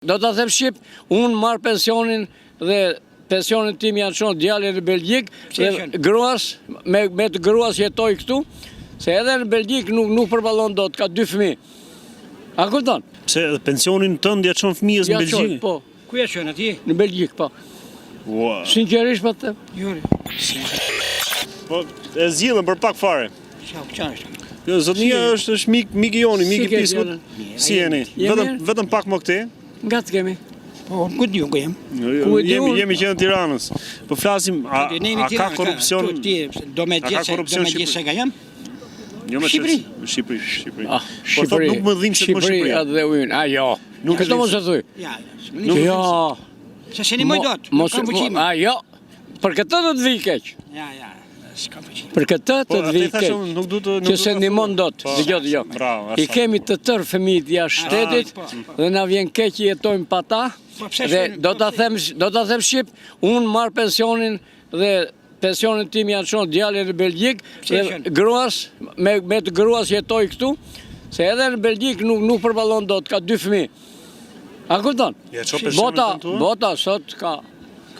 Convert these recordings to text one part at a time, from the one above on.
Do ta them shqip, unë marr pensionin dhe pensionin tim ja çon djali në Belgjikë dhe gruas, me, me të gruas jetoj këtu, se edhe në Belgjikë nuk, nuk përballon dot, ka dy fëmijë. A kupton? Pse edhe pensionin tënd ja çon fëmijës në Ja çoj, Belgjikë? po, Ku ja çon atje? në Belgjikë, po. Ua. Sinqerisht po të them. Jo. Po e zgjidhëm për pak fare. Çau, çau është. Jo, zotnia është është mik mik i joni, mik Si i ke piskut. fjalën? Si jeni? Jemi Vetëm mirë. vetëm pak më këtej. Nga të kemi. Po, ku di unë ku jam? Jo, jo, Ku e di jemi unë? jemi që në Tiranës. Po flasim a, Ne jemi a ka Tiranë, korrupsion? Tu, ti, do me a ka gjetë se do korrupsion me Shqipëri? gjetë se nga jam? Jo më Shqipëri. Shqipëri, Shqipëri. Ah, Po thot nuk më dhimbset më Shqipëri, Shqipëria. atë dhe ynë. A jo. Nuk e Këtë mos e thuj. Ja, Nuk ja. Jo. Se se nimoj dot. Mos, Nuk kam fuqi. a jo. Për këtë do të vi keq. Ja, ja. S'kam fuqi. Për këtë Po, të të atë vi i thashë keq. unë, nuk du të nuk Që du se ta ndihmon thuaj. dot. Po, Dëgjoj, dëgjoj. Bravo, I ashtu. kemi të tërë fëmijët jashtë shtetit po, po. dhe na vjen keq që jetojmë pa ta. Po, pse Dhe shkojnë- do po, ta pse- them do ta them shqip, unë marr pensionin dhe pensionin tim ja çon djali në Belgjikë Pse dhe çon? gruas me me të gruas jetoj këtu, se edhe në Belgjikë nuk nuk përballon dot, ka dy fëmijë. A kupton? Ja çon pensionin Bota, tënd tu? bota sot ka,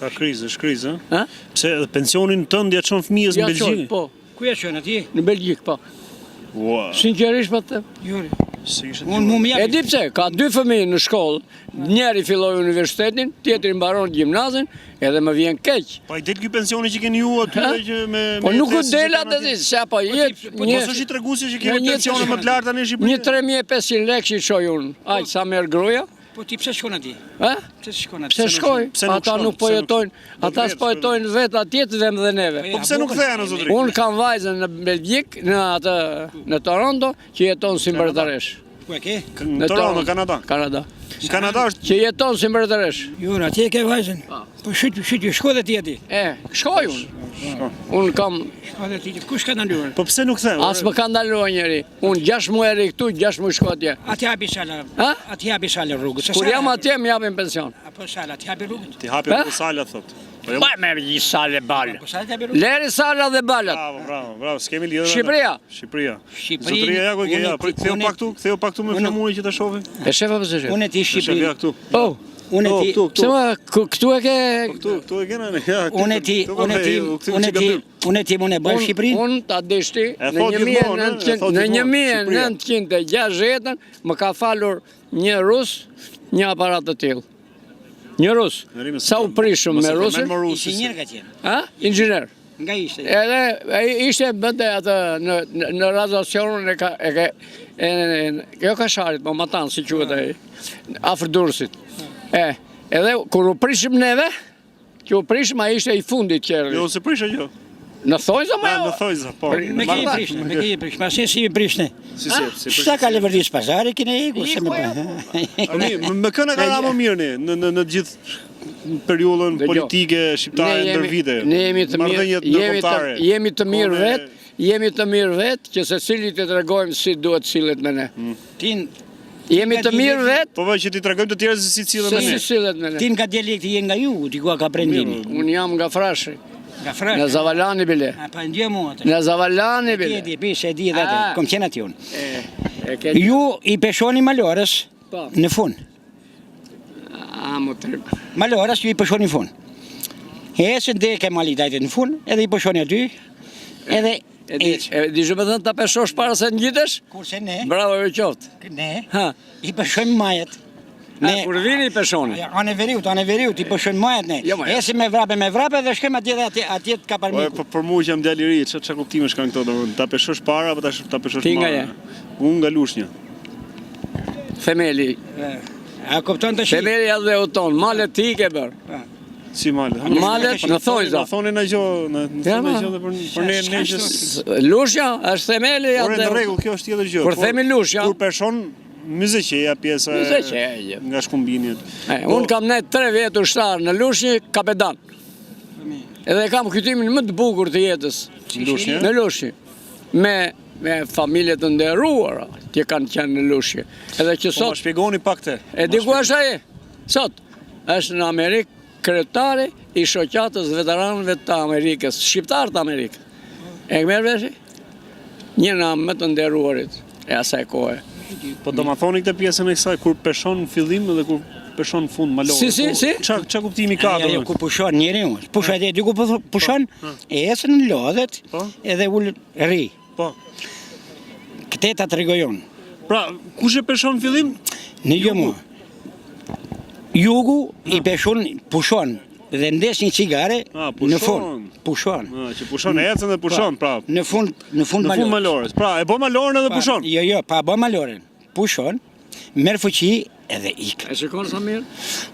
Ka krizë, është krizë, ë? ë? Pse edhe pensionin tënd ja çon fëmijës në Ja çoj, Belgjikë? po, Ku ja çon atje? në Belgjikë, po. Ua. Sinqerisht po të them. Jo. Si ishte Unë mu më E jap. di pse, ka dy fëmijë në shkollë, njëri filloi universitetin, tjetri mbaron gjimnazin, edhe më vjen keq. Po i del ky pensioni që keni ju aty Ha? që me Po me nuk u jetesën që del kanë atë atje? di, se apo jet Po një mos është i treguesi që kemi një- pensione më të larta në Shqipëri? një 3500 lekë që i çoj unë, aq sa merr gruaja, Po ti pse shkon atje? ë? Pse shkon atje? Pse shkoj? pse nuk Ata shkon? nuk po Pse nuk jetojnë, shkon? ata s'po jetojnë vetë atje të vem dhe neve. Po pse nuk kthehen o zotëri? Unë kam vajzën në Belgjik, në atë në Toronto, që jeton si mbretëresh. Ku e ke? Në Toronto, Kanada. Kanada. Në Kanada është Që jeton si mbretëresh. Jo, atje e ke vajzën. Po shyt, shyt, shko dhe ti atje. E, shkoj unë. Unë kam Shko dhe ti. Kush ka ndaluar? Po pse nuk kthehen? As më ka ndaluar njeri. Unë 6 muaj rri këtu, 6 muaj shkoj atje. Atje hapi sala. Ha? Atje hapi sala rrugës. Kur jam atje më japin pension. Apo sala, atje hapi rrugët. Ti hapi Ha? rrugën sala thot. Po jo. Pa me një sale balë. Po sala hapi rrugët. Leri sala dhe balat. Bravo, bravo, bravo, s'kemi lidhje. me atë. Shqipëria. Shqipëria. Shqipëri. Zotëria ja ku e ke, unë ja, ti- prit, ktheu unë- pak këtu, ktheu pak këtu me unë- flamurin që ta shohim. E shef apo s'e shef? Unë ti E shef Shqipëri. ja këtu. Po. Unë Këtu, ti këtu, këtu. Pse ma ku- këtu e ke Po këtu, këtu e kena ne. Ja, këtu, Unë ti, këtu ka unë be, ti, u kthyem unë që ti, gabim. unë ti unë e bëj Shqipërinë. Unë ta dish ti, E në thot gjithmonë, e, e 1900 thot në gjithmonë, Shqipëria. 1960 më ka falur një rus një aparat të tillë. Një rus. Rime, Sa u prishëm mos me e përmend rusin? më rusin, Inxhinier ka qenë. Ha? Inxhinier. Nga ishte. Edhe ai ishte bënte atë në në, në radiacionin e ka e ka e, e, jo Kasharit, po Matan si quhet ai, afër Durrësit. E, edhe kur u prishëm neve, që u prishëm ai ishte i fundit që erdhi. Jo, se prisha gjë. Në thonjza më Na, në thonjza, po. Për- Me Në ke i prishne, me ke i prishne, ma si si i prishne. Si si, si Sa ka leverdis pazari, kine iku, se me Iku, bë. Ani, me me kënë ka ra më mirë ne në në në gjithë periudhën Dëgjoj. politike shqiptare Ne ndër jemi- vite. Ne jemi të mirë, Marrëdhëniet jemi të, ndërkombëtare. jemi të mirë Kone- vet, jemi të mirë vet që secili të tregojmë si duhet sillet me ne. Ti Jemi të mirë vet Po po që ti tregojmë të tjerë se si sillen se me si ne. sillet me ne. ti nga dialekti je nga jugu, ti ku ka prendimi. Unë jam nga Frashi, Nga Frashi. nga Zavalani bile. A pa ndje mua atë. Nga Zavalani Ti e bile. di, pi, se e di edhe atë. Ah. Kom qenë aty unë. E, e ke Ju i peshoni malorës Po. në fund. A, më trim. Malorës ju i peshoni në fund. Ecën deri ke mali dajtit në fund, edhe i peshoni aty. Edhe E di, e di që me thënë ta peshosh para se ngjitesh? kurse ne, Bravo ju qoftë. ne Ha. i peshojmë majet. Ne kur vini i peshoni. Ja, anë e veriut, anë e veriut, i peshojmë majet ne. Jo, ma jo. Ecim me vrape me vrape dhe shkojmë atje dhe atje atje të Po kaparmiku. po për mua që jam djalë i ri, ç'a ç'a kuptimesh kanë këto domethënë, ta peshosh para apo ta ta peshosh Ti nga marrë? je? Unë nga Lushnja. Themeli. A kupton tash? Themeli atdheut ton, malet ti i ke bër. Si malet? Malet në thonjza. Na thonin na gjë, na na Ja, thonin na ma. gjë dhe për për ne ne që s- Lushnja është themeli Ore në atdheut. rregull, kjo është tjetër gjë. Kur por themi Lushnja- Kur peshon Myzeqeja pjesa e Myzeqeja, jo. nga Shkumbini. E, unë kam nejt 3 vjet ushtar në Lushnjë, kapedan. Edhe kam kujtimin më të bukur të jetës. Në Lushnjë? Në Lushnjë. Me me familje të nderuara që kanë qenë në Lushnjë. Edhe që Po ma sot shpjegoni pak te. E di ku është ai? Sot është në Amerikë kryetari i shoqatës veteranëve të Amerikës, shqiptar të Amerikës. E merr vesh? Një nga më të nderuarit e asaj kohe. Po do ma thoni këtë pjesën e kësaj kur peshon në fillim dhe kur peshon në fund malore? Si, si, Po, si? Ça ça kuptimi ka Jo, jo, domethënë? ku pushon njeriu. Pushon atje diku po pushon, e ecën lodhet, Po. edhe ul rri. Po. Këtë ta tregoj unë. Pra, kush e peshon në fillim? Në gjë mua. Jugu i peshon, pushon dhe ndes një cigare Ah, në pushon. fund. Pushon. Ah, që pushon ecën dhe pushon, pra. Në fund, në fund Në fund malores. malores. Pra, e bën maloren edhe Pa- pushon. Jo, jo, pa bë maloren. Pushon, merr fuqi edhe ik. E shikon sa mirë?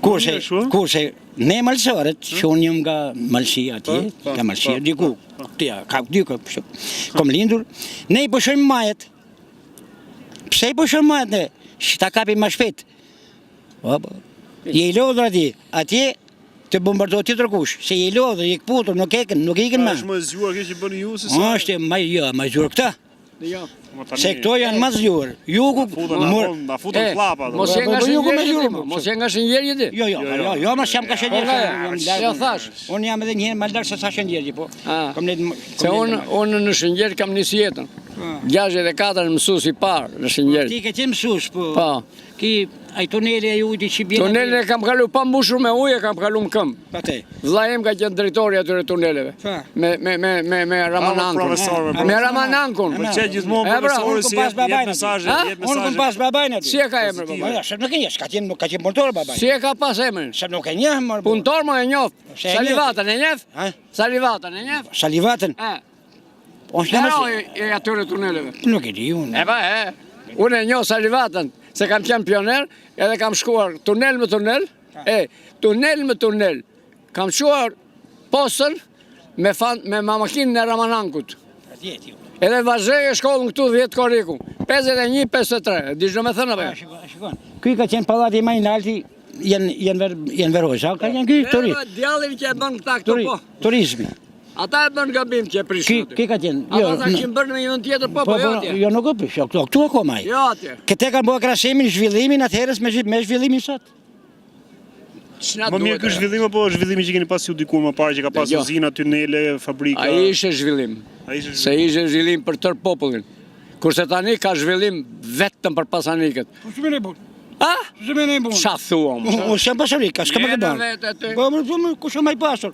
Kurse, Mirë, shu? kurse ne malsorët, që unë jam nga Malësia atje, Po, po, nga Malësia, po, diku, tia, ka diku, kështu. Kom lindur, ne i pushojmë majet. Pse i pushojmë majet ne? Që ta kapim më shpejt. Po, po. Je i lodhur atje, atje të bombardohet tjetër kush, se je i lodhur, je kputur, nuk ikën, nuk ikën Pra, më. është më e zgjuar kjo që bëni ju se sa. Është më jo, më zgjuar këta. Jo. Ma tani- Se këto janë më zgjuar. Jugu Futën, na mor futën, na futën E, klapa. Mos je Po, nga po, ju ku me shënjerë zhurmë, ti, mo, mos je nga shënjerë ti. Jo, jo, Jo, jo, jo. jo, mos jam ka Po, shënjerë. nga, jam larg. jo, thash. Unë jam edhe një herë më larg se sa shënjerë, po. Ah. Kam lejt Se unë unë në Shëngjer kam nisi jetën. 64 mësues i parë në Shëngjer. Ti ke qenë mësues, po. Po. Ki ai tuneli ai ujti që bjen. Tunelin e kam kalu pa mbushur me ujë, e kam kalu në këmbë. Po te. Vëllai im ka qenë drejtori atyre tuneleve. Po. Me me me me me Ramanankun. profesor, me Me profesor. Ramanankun. Pëlqen gjithmonë E, pra, profesori unë si kom pas jep jep babain aty. mesazhe, Ha? jep Unë kam mesazhe. pas babain aty. Si e ka emrin Po, baba? ja, se nuk e njeh, s'ka qenë, nuk ka qenë punëtor babai. Si e ka pas emrin? Se nuk e njeh më. Punëtor më e njoh. Se e njeh. Salivatën e njeh? Ha? Salivatën e njeh? Salivatën. E. Unë s'jam Heroi i atyre tuneleve. Nuk e di unë. E ba, e. Unë e njoh Salivatën, se kam qenë pioner, edhe kam shkuar tunel më tunel, e, tunel më tunel. Kam shkuar postën me, fan, me ma makinën e Ramanankut. Atje ti. Edhe vazhdoj e shkollën këtu 10 korriku. 51 53. Di ç'do me thënë apo? A, jo? shikon, shikon. Ky ka qenë pallati më i lartë janë janë ver janë verhoza, ka qenë ky turi, E, Djallin që e bën këta këtu turi, po. turizmi. Ata e bën gabim që e Ky prishin aty. ky ka qenë. Jo, Ata ta kishin bërë në një vend tjetër, po, po, jo atje. jo nuk e prish, jo këtu, këtu akoma ai. Jo atje. Këtë kanë bërë krahasimin zhvillimin atëherës me zhi- me zhvillimin sot. Ç'na Më mirë duhet ky ajo? zhvillim apo zhvillimi që keni pas ju dikur më parë që ka pas Jo. uzina, tunele, fabrika? Ai ishte zhvillim. Ai ishte Se ishte zhvillim për tërë popullin. Kurse tani ka zhvillim vetëm për pasanikët. Po ç'më ne bun? A? Ç'më ne bun? Qa thua më? Unë s'jam pasanik, as kam Je të në bërë. vete ty. Po më po më kush është më i pasur?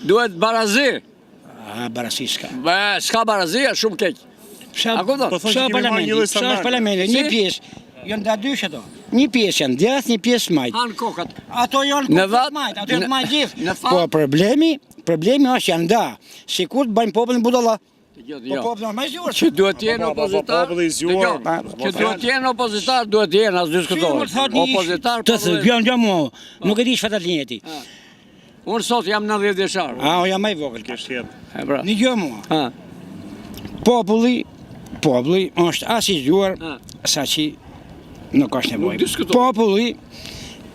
Duhet barazi. Ah, barasi s'ka. Be, s'ka barazi, është shumë keq. Pse A kupton? Po thonë pse që kemi marrë parlamenti? një lloj Pse është standardi. parlamenti? Një Si? pjesë janë da dysh ato. Një pjesë janë djathtë, një pjesë majt. Han kokat. Ato janë Në kokët vat- majt, ato janë në- majt gjithë. në fat- Po problemi, problemi është janë da. Sikur të bëjnë popullin budalla. Jo, Po jo. populli është më i zgjuar. Që duhet të jenë Po, po, po, opozitar. populli i zgjuar, Dëgjo, po, Që duhet të jenë opozitar, duhet të jenë, as diskutohet. Opozitar, Të po thë, jo, jo, mo, nuk e di çfarë ta linjë ti. Unë sot jam 90 vjeçar. Ah, unë jam më i vogël. Kesh jetë. E pra. Një gjë mua. Ha. Populli, populli është as i zgjuar Ha. sa që nuk është Nuk nevojë. diskutohet. Populli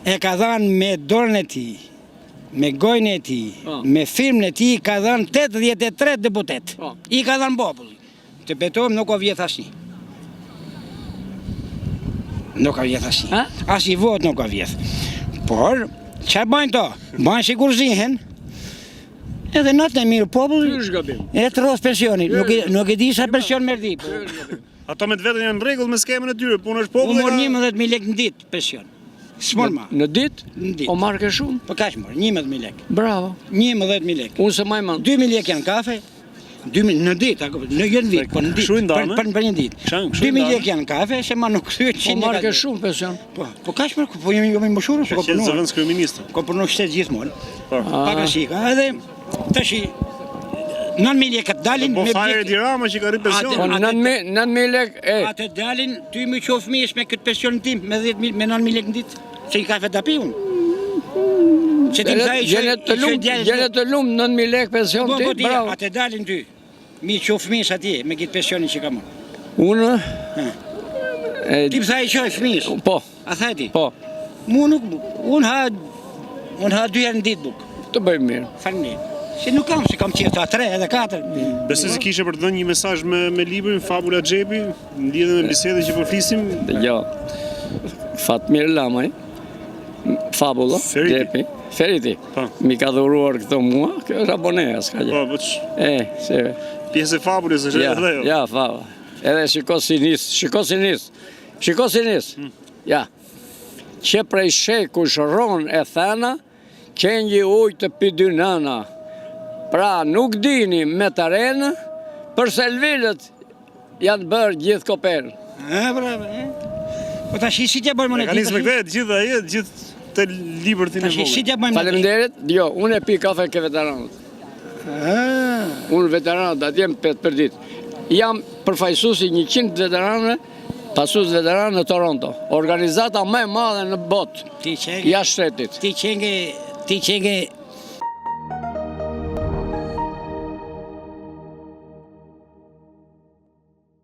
e ka dhënë me dorën e tij, me gojën e tij, Po. me firmën e tij ka dhënë 83 deputet. Po. I ka dhënë populli. Të betohem nuk ka vjedh asnjë. Nuk ka vjedh asnjë. Ha? Asnjë vot nuk ka vjedh. Por çfarë bëjnë to? Bëjnë sikur zihen. Edhe natën e mirë populli. Ky është gabim. E të rroth pensioni, nuk e, nuk e di sa pension merr di. po. Ky është gabim. Ato me të vetën janë në rregull me skemën e tyre, puna është Unë populli. mor ka- 11000 lekë në ditë pension. S'mor ma. Në ditë? Në ditë. O marrë ke shumë? Po kaq mor, 11000 lekë. Bravo. 11000 lekë. Unë se maj mend. 2000 lekë janë kafe. 2000 në ditë, a kupton? në jo në vit, po në ditë. Kështu i ndame? Për, për, për një ditë. Kështu- kështu i 2000 ndame? lekë janë kafe, se ma nuk thyet Po 100 marrë ke lekë. shumë pension. Po, po kaq mor, po jemi jemi mëshurë, se Ka ko qenë punuar. zëvendës kryeministër. Ko punuar shtet gjithmonë. Po. Pak a si ka, edhe tash 9000 lekë të dalin Po me fajre vdekje. Edi Rama që ka rrit pensionin. Po Atë- 9000 9000 lek, e. Atë dalin ty më qof fëmijës me këtë pensionin tim, me 10000, me 9000 lekë në ditë, se i kafe ta pi unë. Se ti më tha i çoj- Gjene të i çoj lum, djalit gjene të lum 9000 lek pension Po, ti, po ti, bravo. atë dalin ty. Mi qof fëmijës atje me këtë pensionin që kam unë. Unë e Ti më tha i çoj fëmijës. po, A tha ti? po, Mu nuk, unë ha unë ha dy herë në ditë buk. të bëj mirë. Faleminderit. Se nuk kam, se kam qejf ta tre edhe katër. Besoj se kishe për të dhënë një mesazh me me librin Fabula Xhepi, në lidhje me bisedën që po flisim. Dëgjo. Fatmir Lamaj, Fabulla, Feriti. Xhepi, Feriti. Po. Mi ka dhuruar këto mua, kjo është aboneja, s'ka gjë. Po, po ç- E, se pjesë e fabulës është Ja, edhe ajo. ja, fava. Edhe shiko si nis, shiko si nis. Shiko si nis. Hmm. Ja. Që prej shekujsh rron e thëna, qengji ujë të pi dy nëna. Pra nuk dini me të renë, për selvilët janë bërë gjithë kopenë. E, pra, e. Po tash si t'ja bëjmë ne? Ka nisë me këtë, gjithë ai, gjithë të libërtin e Tash si vogël. t'ja bëjmë ne? Faleminderit. Jo, unë e pi kafe ke veteranët. Ah, Unë veteranët atje më pet për ditë. Jam përfaqësuesi i 100 veteranëve, pasues veteranë në Toronto. Organizata më e madhe në botë, Ti qenge, jashtë shtetit. ti qenge, ti qenge.